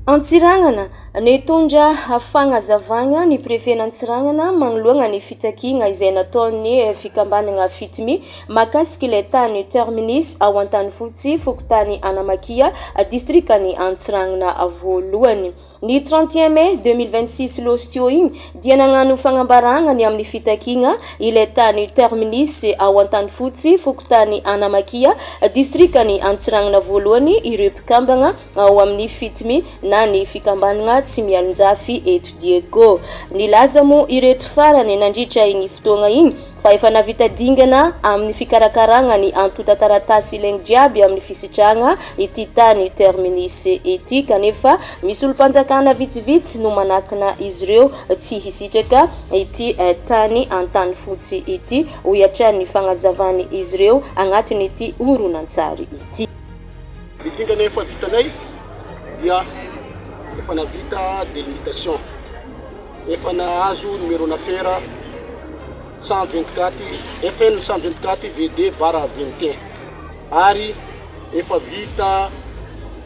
Antsiranana, Nitondra fagnazavagna ny prefen'Antsiranana magnoloagna ny fitakiagna izay nataon'ny fikambanagna FITMI mahakasiky ilay tany Terminus ao Antanifotsy, fokontany Anamakia, distrikan'i Antsiranana voalohany. Ny 31 mai 2026 lôsy teo igny dia nagnano fagnambaragna ny amin'ny fitakiagna ilay tany Terminus ao Antanifotsy, fokontany Anamakia, distrikan'i Antsiranana voalohany ireo mpikambagna ao amin'ny FITMI na ny fikambanagna Tsimialonjafy eto Diego. Nilaza moa ireto farany nandritra igny fotoagna igny fa efa nahavita dingana amin'ny fikarakaragna ny antontan-taratasy ilaigny jiaby amin'ny fisitrahagna ity tany Terminus ity kanefa misy olom-panjakana vitsivitsy no manakana izy ireo tsy hisitraka ity tany Antanifotsy ity, hoy hatrany ny fagnazavan'izy ireo agnatin'ity horonantsary ity. Ny dingana efa vitanay dia efa nahavita délimitation. Efa nahazo numéro n'affaire 124 FN 124 VD barre 21 ary efa vita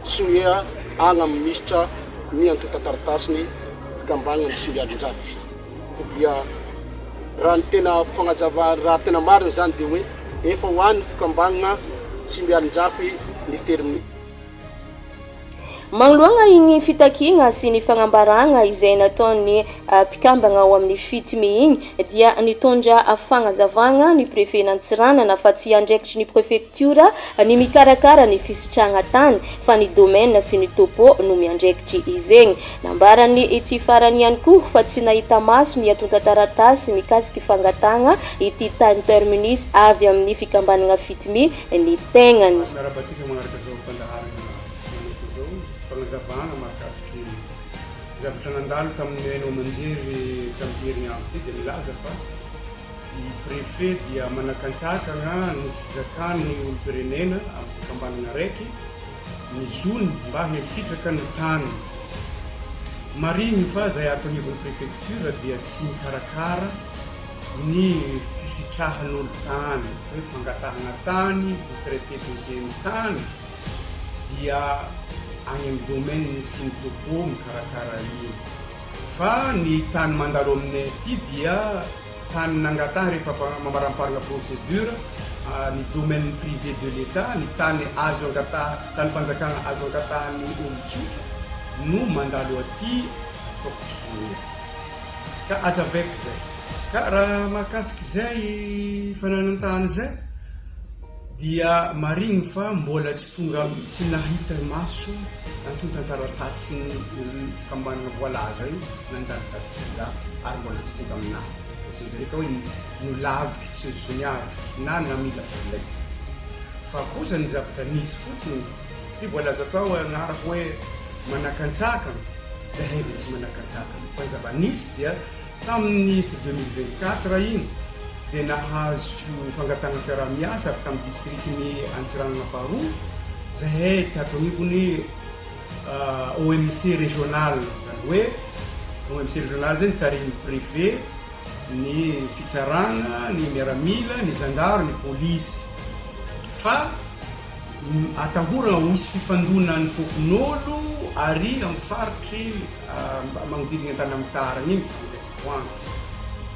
sonia agny amin'ny minisitra ny antontan-taratasin'ny fikambanana Tsimialonjafy. Dia raha ny tena fagnazava raha tena marina zany dia hoe efa ho an'ny fikambanana Tsimialonjafy ny terme. Manoloana iny fitakiana sy ny fanambarana izay nataon'ny mpikambana ao amin'ny FITMI iny dia nitondra fanazavana ny prefen'Antsiranana fa tsy andraikitry ny prefektiora ny mikarakara ny fisitrahana tany fa ny domaine sy ny topo no miandraikitry izegny. Nambarany ity farany ihany koa fa tsy nahita maso ny antontan-taratasy mikasiky fangatahana ity tany terminus avy amin'ny fikambanana FITMI ny tegnany. Miarahaba antsika manaraka izao fandaharana manokana izao, fanazavana mahakasiky zavatra nandalo tamin'ny haino aman-jery tamin'ity herinandro ity dia milaza fa i Préfet dia manakantsakana ny fizakan'ny olom-pirenena amin'ny fikambanana araiky ny zony mba hisitraka ny tany. Marihiny fa izay ato anivon'ny Préfecture dia tsy mikarakara ny fisitrahan'olo tany, hoe fangatahana tany, mi-traiter dossier ny tany dia any amin'ny domaine sy ny topo mikarakara iny. Fa ny tany mandalo aminay aty dia tany nangatahana rehefa mamaramparana procédure, ny domaine privé de l'Etat, ny tany azo angataha, tanim-panjakana azo angatahan'ny olon-tsotra no mandalo aty ataoko sonia. Ka azavaiko izay. Ka raha mahakasika izay fananan-tany izay dia marigny fa mbola tsy tonga, tsy nahita maso antontan-taratasin'ny fikambanana voalaza io nandalo taty za ary mbola tsy tonga aminahy. Dossier-njareo ka hoe nolaviky tsy nosoniaviky na namila filaiko. Fa kosa ny zavatra nisy fotsiny, ty voalaza tao agnarako hoe manakantsakana, Zahay dia tsy manakantsakana fa ny zava-nisy dia tamin'ny 2024 iny dia nahazo fangatahana fiaraha-miasa avy tamin'ny distrikin'i Antsiranana faharoa zahay tato anivon'ny OMC régional, izany hoe OMC régional izay notarihin'ny préfet, ny fitsarana, ny miaramila, ny zandary, ny polisy fa Atahorana ho hisy fifandonan'ny fokonolona ary amin'ny faritry magnodidina Antanamitarana iny tamin'izay fotoana.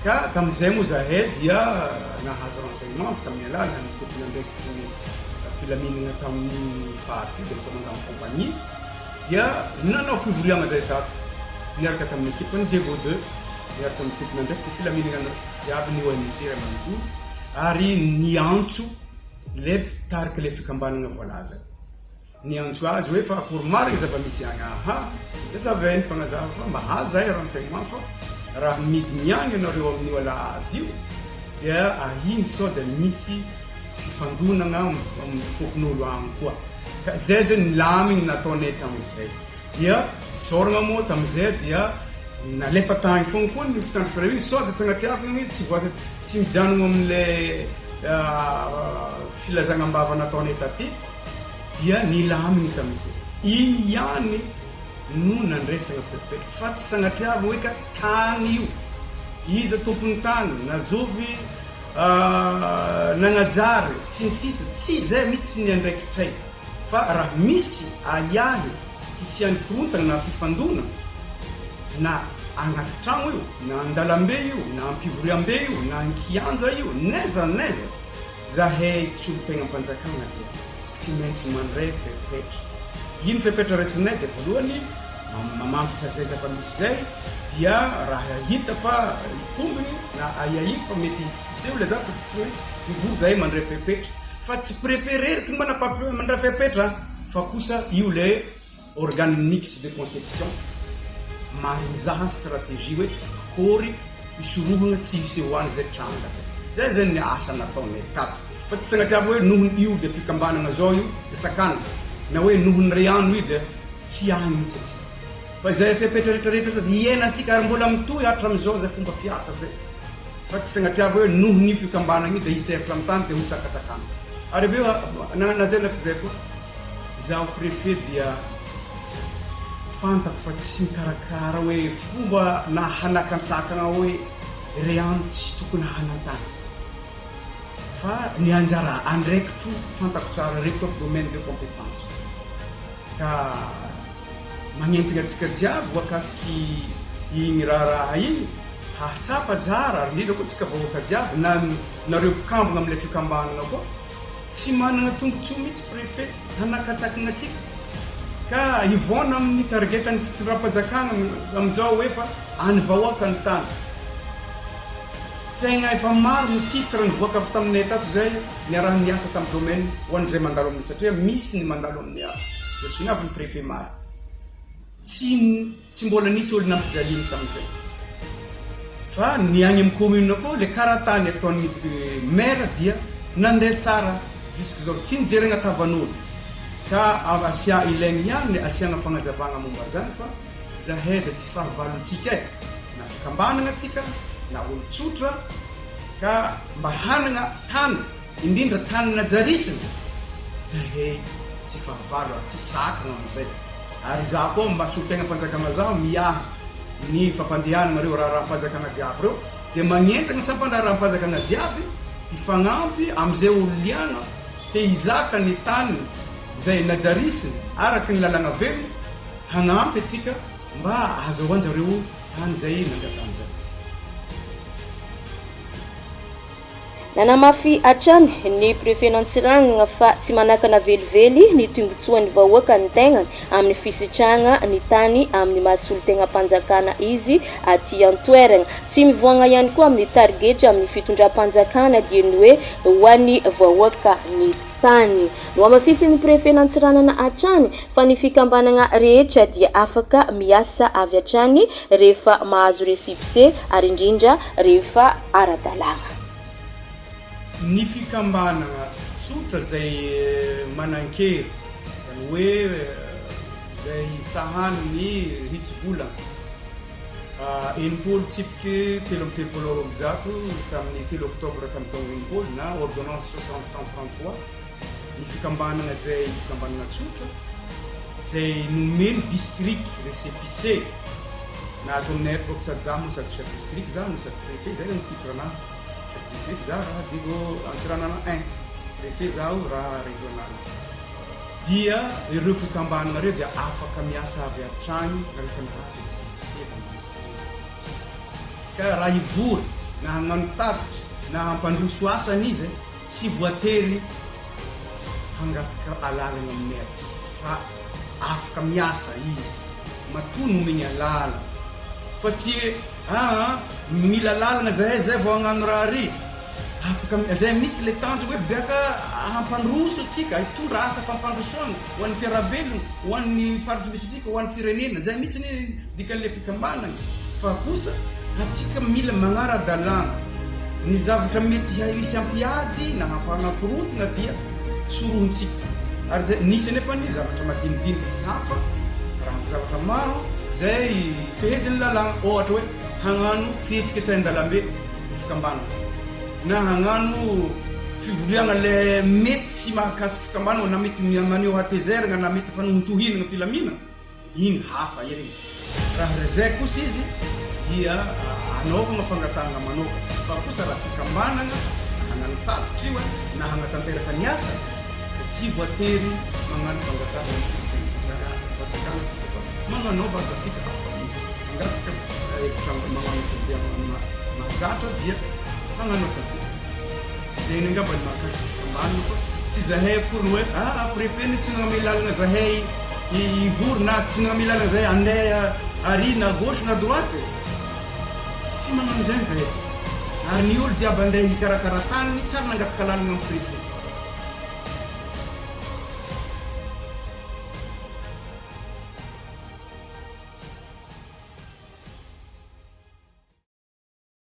Ka tamin'izay moa zahay dia nahazo renseignement avy tamin'ny alalan'ny tompon'andraikitry ny filaminana tamin'io faritra io dia ny commandant compagnie dia nanao fivoriagna zahay tato niaraka tamin'ny ekipan'ny Diego deux niaraka amin'ny tompon'andraikitry filaminana jiaby ny OMC iray manontolo ary niantso Ilay mpitarika ilay fikambanana voalaza. Niantso azy hoe fa akory marina zava-misy agny aha, dia zavainy fagnazava fa mahazo zahay renseignement fa raha midiny agny ianareo amin'io alahady io dia ahiny sao dia misy fifandonagna amin'ny fokon'olo agny koa. Ka zay zay ny lamigny nataonay tamin'izay. Dia isaoragna moa tamin'izay dia nalefa tagny foagna koa ny mpitandro filaminana sao dia sanatriavigny tsy voa tsy mijanogno amin'ilay filazagna am-bava nataonay taty dia nilamigny tamin'izay. Igny ihany no nandraisagna fepetra fa tsy sanatriavigny hoe ka tany io, iza tompon'ny tany, na zovy nagnajary sy ny sisa, tsy izay mihitsy ny andraikitray. Fa raha misy ahiahy hisian'ny korontana na fifandonana na agnaty tragno io, na an-dalambe io, na am-pivoriambe io, na an-kianja io, n'aiza n'aiza, zahay solontegnam-panjakana dia tsy maintsy mandray fepetra. Ino fepetra raisinay dia voalohany mamantatra izay zava-misy izay dia raha hita fa hitombiny na ahiahiako fa mety hiseho ilay zavatra dia tsy maintsy mivory zahay mandray fepetra fa tsy préfet reriky no mandray fepetra fa kosa io ilay organe mixte de conception mizaha stratégie hoe akory hisorohana tsy hisehoan'izay tranga zay. Zay zany ny asa nataonay tato fa tsy sanatria hoe noho io dia fikambanana zao io dia sakanana na hoe noho ny reano io dia tsy any mihitsy antsika fa izay fepetra rehetra rehetra zay iainantsika ary mbola mitohy hatramin'izao zay fomba fiasa zay fa tsy sanatria hoe noho ny fikambanana io dia hiseritra amin'ny tany dia ho sakatsakana ary avy eo na na zay na tsy zay koa Izaho préfet dia fantako fa tsy mikarakara hoe fomba na hanakantsakana hoe reano tsy tokony hanantany fa ny anjara andraikitro fantako tsara reto aby domaine de compétence ka magnentigna antsika jiaby voakasiky igny raharaha igny hahatsapa jara ary indrindra koa tsika vahoaka jiaby na nareo mpikambagna amle fikambanagna koa Tsy manana tombotsoa mihitsy préfet hanakatsakana antsika ka hivaona amin'ny target ny fitondram-panjakana amin'izao hoe fa any vahoaka ny tany. Tegna efa maro ny titre nivoaka avy taminay tato izay niaraha-niasa tamin'ny domaine ho an'izay mandalo aminay satria misy ny mandalo aminay ato dia soniavin'ny préfet maro. Tsy tsy mbola nisy olo nampijaliany tamin'izay. Fa ny any amin'ny commune koa le karatany ataon'ny maire dia nandeha tsara jusque zao tsy nijerena tavan'olo. Ka asia ilaigny ihany ny asiagna fagnazavagna momba zany fa zahay dia tsy fahavalontsika e, na fikambanagna tsika na olo tsotra ka mba hanagna tany indrindra tany najarisina zahay tsy fahavalo ary tsy sakagna amizay. Ary izaho koa mba solontegnam-panjakana zaho miahy ny fampandehanana ireo raharaham-panjakana jiaby ireo dia magnentana sampan-draharaham-panjakana jiaby hifagnampy amizay olo liagna te hizaka ny taniny izay najarisiny araky ny lalagna velogno hagnampy atsika mba ahazahoanjareo tany izay nangatahanjareo. Nanamafy hatrany ny prefen'Antsiranana fa tsy manakana velively ny tombotsoan'ny vahoaka ny tegnany amin'ny fisitrahana ny tany amin'ny maha solontenam-panjakana izy aty an-toerana. Tsy mivoagna ihany koa amin'ny tarigetra amin'ny fitondram-panjakana dia ny hoe ho an'ny vahoaka ny tany. Nohamafisin'ny prefen'Antsiranana hatrany fa ny fikambanana rehetra dia afaka miasa avy hatrany rehefa mahazo récépissé ary indrindra rehefa ara-dalàna. Ny fikambanana tsotra izay manan-kery, izany hoe izay sahanin'ny hitsivolana 60 tsipiky 133 tamin'ny telo oktobra tamin'ny taogno 60 na ordonnance 60 133, ny fikambanana izay fikambanana tsotra izay nomeny district récépissé na ato aminay ato bôka sady za moa sady chef district za no sady préfet zay no titre anahy chef district za raha Diego Antsiranana un préfet zaho raha régional dia ireo fikambanana ireo dia afaka miasa avy hatrany rehefa nahazo récépissé avy amin'ny district ka raha hivory na hagnano tatitra na hampandroso asany izy Tsy voatery hangataka alalana aminay aty fa afaka miasa izy matoa nomeny alalana fa tsy hoe aa mila alalana zahay zay vao hagnano raha ary, afaka zay mihitsy le tanjoko hoe biaka hampandroso antsika hitondra asa fampandrosoana ho an'ny mpiarabelona ho an'ny faritra misy antsika ho an'ny firenena zay mihitsy anie Dikan'ilay fikambanana fa kosa antsika mila magnara-dalàna. Ny zavatra mety hisy hampiady na hampanankorontana dia sorohintsika. Ary izay nisy anefa ny zavatra madinidinika sy hafa raha ny zavatra maro izay fehezin'ny lalàna, ohatra hoe hagnano fihetsiketsehan-dalambe ny fikambanana na hagnano fivoriagna le mety tsy mahakasiky fikambanana na mety maneho hatezeragna na mety fanohintohinagna filaminana. Iny hafa ireny. Raha rezay kosa izy dia anaovagna fangatahagna manokana. Fa kosa raha fikambanagna na hagnano tatitra io na hagnatanteraka ny asany dia tsy voatery magnano fangatahagna amin'ny solontenam-panjakana. fanjakana tsika fa magnanaova asantsika. Afaka misy mangataka efitrano magnano fivoriana mahazatra dia magnano asantsika tsika. Zay ny angamba ny mahakasika fikambanana, fa tsy zahay akory ny hoe ah, préfet ny tsy nagname lalana zahay hivory na tsy nagname lalana zahay andeha ary na gauche na droite. Tsy magnano zany zahay ty, ary ny olo jiaby andeha hikarakara taniny tsary nangataka lalana amin'ny préfet.